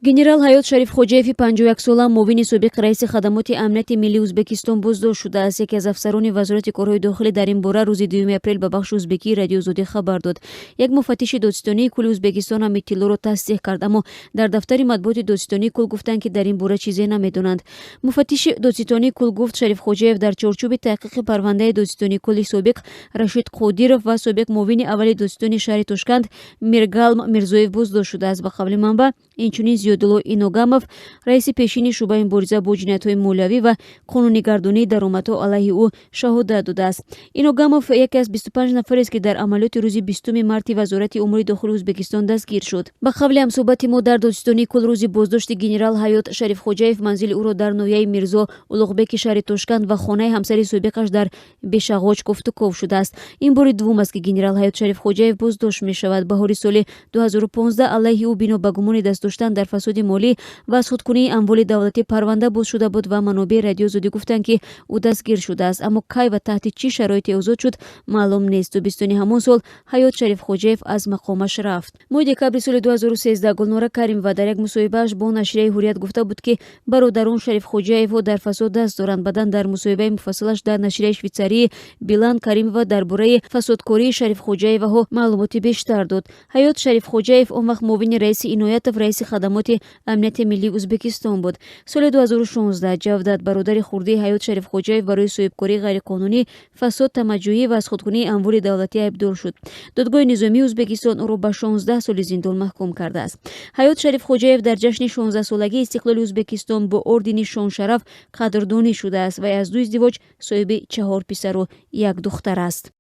Генерал Ҳаёт Шарифхоҷаеви 51-сола, муовини собиқи раиси Хадамоти амнияти миллии Ӯзбекистон, боздошт шудааст. Яке аз афсарони Вазорати корҳои дохилӣ дар ин бора рӯзи 2 апрел ба бахши ӯзбекии Радиои Озодӣ хабар дод. Як муфаттиши Додситонии кулли Ӯзбекистон ҳам иттилоъро тасдиқ кард, аммо дар дафтари матбуоти Додситонии кул гуфтанд, ки дар ин бора чизе намедонанд. Муфаттиши Додситонии кул гуфт, Шарифхоҷаев дар чорчӯби таҳқиқи парвандаи додситони кулли собиқ Рашид Қодиров ва собиқ муовини аввали додситони шаҳри Тошканд Миргалм Мирзоев боздошт шудааст. Ба қавли манбаъ, инчунин Зиёдулло Иногамов, раиси пешини шӯъбаи мубориза бо ҷиноятҳои молиявӣ ва қонунигардонии даромадҳо, алайҳи ӯ шаҳодат додааст. Иногамов яке аз 25 нафарест, ки дар амалиёти рӯзи 20 марти Вазорати умури дохилии Ӯзбекистон дастгир шуд. Ба қавли ҳамсӯҳбати мо дар Додситонии кул, рӯзи боздошти генерал Ҳаёт Шарифхоҷаев манзили ӯро дар ноҳияи Мирзо Улуғбеки шаҳри Тошканд ва хонаи ҳамсари собиқаш дар Бешағоч кофтуков шудааст. Ин бори дуввум аст, ки генерал Ҳаёт Шарифхоҷаев боздошт мешавад. Баҳори соли 2015 алайҳи ӯ бино ба гумони даст доштан дар фасоди молӣ ва аз худкунии амволи давлатӣ парванда боз шуда буд ва манобеи Радиои Озодӣ гуфтанд, ки ӯ дастгир шудааст, аммо кай ва таҳти чӣ шароите озод шуд, маълум нест. Тобистони ҳамон сол Ҳаёт Шарифхоҷаев аз мақомаш рафт. Моҳи декабри соли 2013 Гулнора Каримова дар як мусоҳибааш бо нашрияи Ҳуррият гуфта буд, ки бародарон Шарифхоҷаевҳо дар фасод даст доранд. Баъдан дар мусоҳибаи муфассалаш дар нашрияи швейтсарии Биланд Каримова дар бораи фасодкории Шарифхоҷаеваҳо маълумоти бештар дод. Ҳаёт Шарифхоҷаев он вақт муовини раиси Иноятов, раиси Хадамоти амнияти миллии Ӯзбекистон буд. Соли 2016 Ҷавдат, бародари хурдии Ҳаёт Шарифхоҷаев, барои соҳибкории ғайриқонунӣ, фасод, тамаъҷӯӣ ва аз худкунии амволи давлатӣ айбдор шуд. Додгоҳи низомии Ӯзбекистон ӯро ба 16 соли зиндон маҳкум кардааст. Ҳаёт Шарифхоҷаев дар ҷашни 16-солагии истиқлоли Ӯзбекистон бо ордени Шоншараф қадрдонӣ шудааст. Вай аз ду издивоҷ соҳиби чаҳор писару як духтар аст.